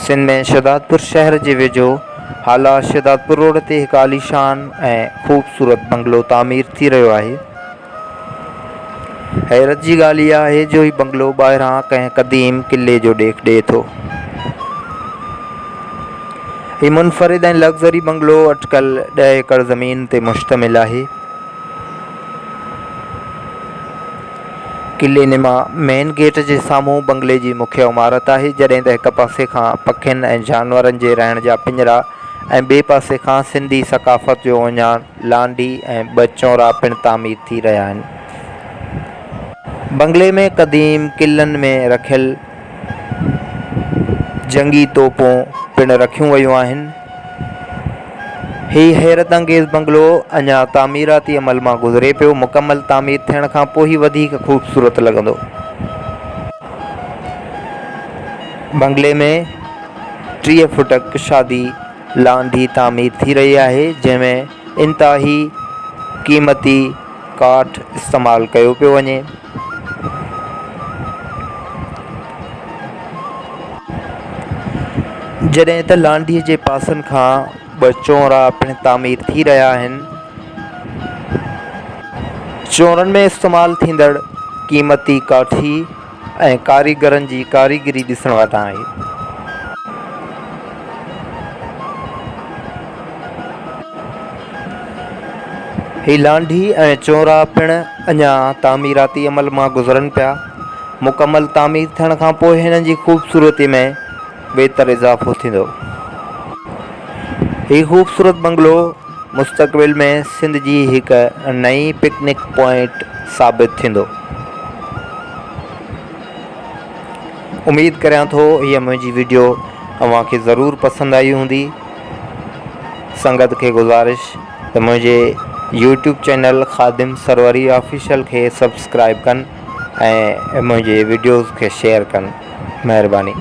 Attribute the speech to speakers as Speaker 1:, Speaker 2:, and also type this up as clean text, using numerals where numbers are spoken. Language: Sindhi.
Speaker 1: سنڌ ۾ شهدادپور شهر جي ويجهو هالا شهدادپور روڊ تي هڪ عاليشان ۽ خوبصورت بنگلو تعمير ٿي رهيو آهي. حيرت جي ڳالهه اها آهي جو هي بنگلو ٻاهران ڪنهن قديم قلعي جو ڏيک ڏئي ٿو. هي منفرد ۽ لگزري بنگلو اٽڪل ڏهه ايڪڙ زمين تي مشتمل آهي. قلعي نما مين گيٽ جي سامهون بنگلي جي مکيه عمارت آهي، جڏهن ته هڪ پاسي کان پکين ۽ جانورن جي رهڻ جا پڃرا ۽ ٻئي پاسي کان سنڌي ثقافت جو اهڃاڻ لانڍي ۽ ٻه چونرا پڻ تعمير ٿي رهيا آهن. بنگلي ۾ قديم قلعن ۾ رکيل جنگي توپون پڻ رکيون ويون آهن. هي حيرت انگيز بنگلو اڃا تعميراتي عمل مان گذري پيو، مڪمل تعمير ٿيڻ کان پوء هي وڌيڪ خوبصورت لڳندو. بنگلي ۾ 30 فٽ ڪشادي لانڍي تعمير ٿي رهي آهي، جنهن ۾ انتهائي قيمتي ڪاٺ استعمال ڪيو پيو وڃي. جڏهن ته لانڍيء جي پاسن کان ٻه چونرا پڻ تعمير ٿي رهيا آهن. چونرن ۾ استعمال ٿيندڙ قيمتي ڪاٺي ۽ ڪاريگرن جي ڪاريگري ڏسڻ وٽان آهي. هي لانڍي ۽ چونرا پڻ اڃا تعميراتي عمل مان گذرن پيا. مڪمل تعمير ٿيڻ کان پوء هنن جي خوبصورتي ۾ ويتر اضافو ٿيندو. هي خوبصورت بنگلو مستقبل ۾ سنڌ جي هڪ نئين پڪنڪ پوائنٽ ثابت ٿيندو. اميد ڪريان ٿو هيء منهنجي وڊيو اوهان کي ضرور پسند آئي هوندي. سنگت کي گذارش ته منهنجي YouTube channel Khadim Sarwari official کي سبسڪرائب ڪن ۽ منهنجي وڊيوز کي شيئر ڪن مهرباني.